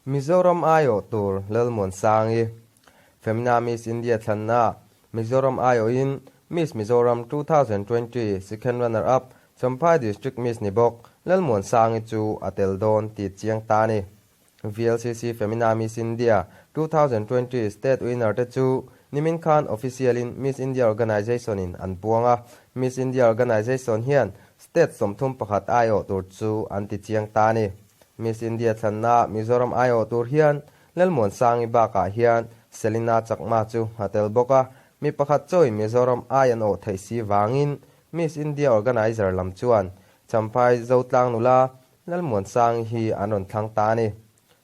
Mizoram aiawh tur Lalmuansangi, Femina Miss India thlanna Mizoram aiawhin Miss Mizoram 2020 second runner up Champhai District Miss ni bawk Lalmuansangi chu a tel dawn tih chiang ta a ni. VLCC Femina Miss India 2020 state winner te chu nimin khan official in Miss India Organisation in an puang a, Miss India Organisation hian state 31 aiawh tur chu an ti chiang ta a ni. Miss India thlanna Mizoram aiawh tur hian Lalmuansangi bakah hian Selina Chakma chu a tel bawk a, mi pakhat chawi Mizoram ai an awh theih si vangin Miss India organiser lam chuan Champhai Zotlang nula Lalmuansangi hi an rawn thlang ta a ni.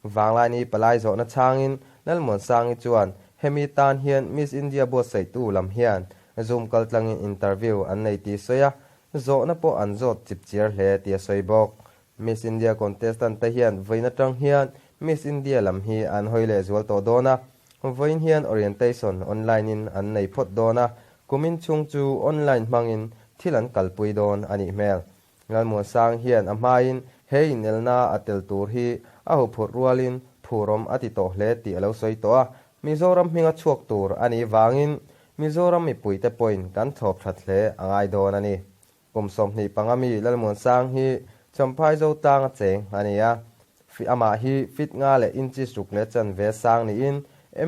Vanglaini palai zawhna chhangin Lalmuansangi chuan hemi tan hian Miss India buatsaihtu lam hian Zoom kaltlangin interview an nei tih sawi a, zawhna pawh an zawt chipchiar hle tih a sawi bawk. Miss India contestant te hian vawiin atang hian Miss India lam hi an hawi leh zual tawh dawn a, vawiin hian orientation online in an nei phawt dawn a, kumin chhung chu online hmangin thil an kalpui dawn a nih hmel. Ngalmuansang hian a hmain he inelna a tel tur hi a huphurh rualin phurawm a ti tawh hle tih a lo sawi tawh a, Mizoram hminga chhuak tur a nih vangin Mizoram mipuite pawhin kan thlawp that hle a ngai dawn a ni. Kum 25 mi Lalmuansang hi Champhai Zotlang a cheng a ni a, amah hi fit nga leh inches ruk leh chanve sang niin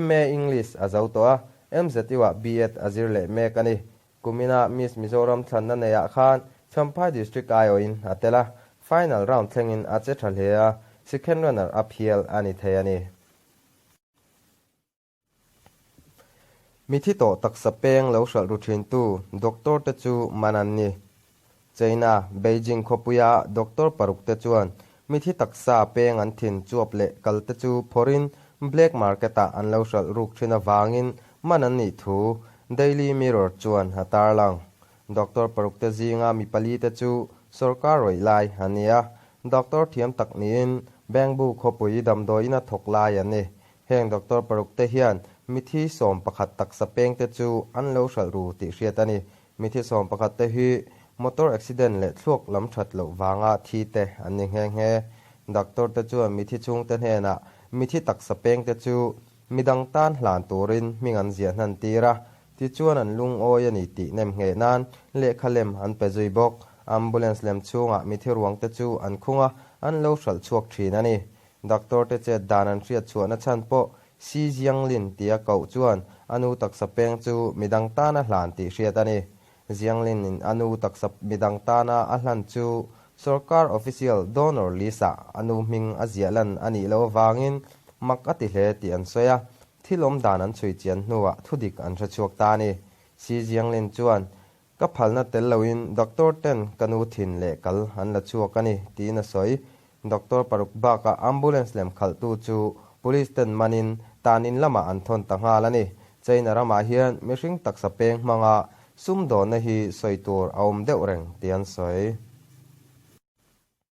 MA English a zo tawh a, MZU-ah B.Ed a zir leh mek a ni. Kumina Miss Mizoram thlanna neiah khan Champhai District aiawhin a tel a, final round thlengin a che tha hle a, second runner up hial a ni thei a ni. Mithi tawh taksa peng lo hralh ru thintu doctor te chu man an ni. China, Beijing khawpuia doctor paruk te chuan mithi taksa peng an thin chuap leh kal te chu phawrhin black market ah an lo hralh ruk thin avangin man an nih thu Daily Mirror chuan a tarlang. Doctor paruk te zinga mi pali te chu sorkar rawih lai an ni a, doctor thiam tak niin Bangbu khawpui damdawiin a thawk lai an ni. Heng doctor paruk te hian mithi 11 taksa peng te chu an lo hralh ru tih hriat a ni. Mithi 11 te hi motor accident leh thluak lam that loh vanga thi te an ni nghe nghe. Doctor te chuan mithi chhungte hnenah mithi taksa peng te chu midang tan hlan turin hming an ziah hnan tir a, tichuan an lungawi a ni tih nem ngheh nan lehkha lem an pe zui bawk. Ambulance lem chhungah mithi ruang te chu an khung a, an lo hralh chhuak thin a ni. Doctor te chet dan an hriat chhuahna chhan pawh Xi Jianglin tia koh chuan a nu taksa peng chu midang tana hlan tih hriat a ni. Jianglin in a nu taksa midang tana a hlan chu sorkar official donor list ah a nu hming a ziah lan a nih loh avangin mak a ti hle tih an sawi a, thil awm dan an chhui chian hnuah thudik an hre chhuak ta a ni. Xi Jianglin chuan, Ka phalna tel loin doctor ten ka nu thin leh kal an la chhuak a ni, tiin a sawi. Doctor paruk bakah ambulance lem khalhtu chu police ten manin tan in lamah an thawn ta nghal a ni. China ramah hian mihring taksa peng hmanga sumdawnna hi sawi tur a awm deuh reng tih an sawi.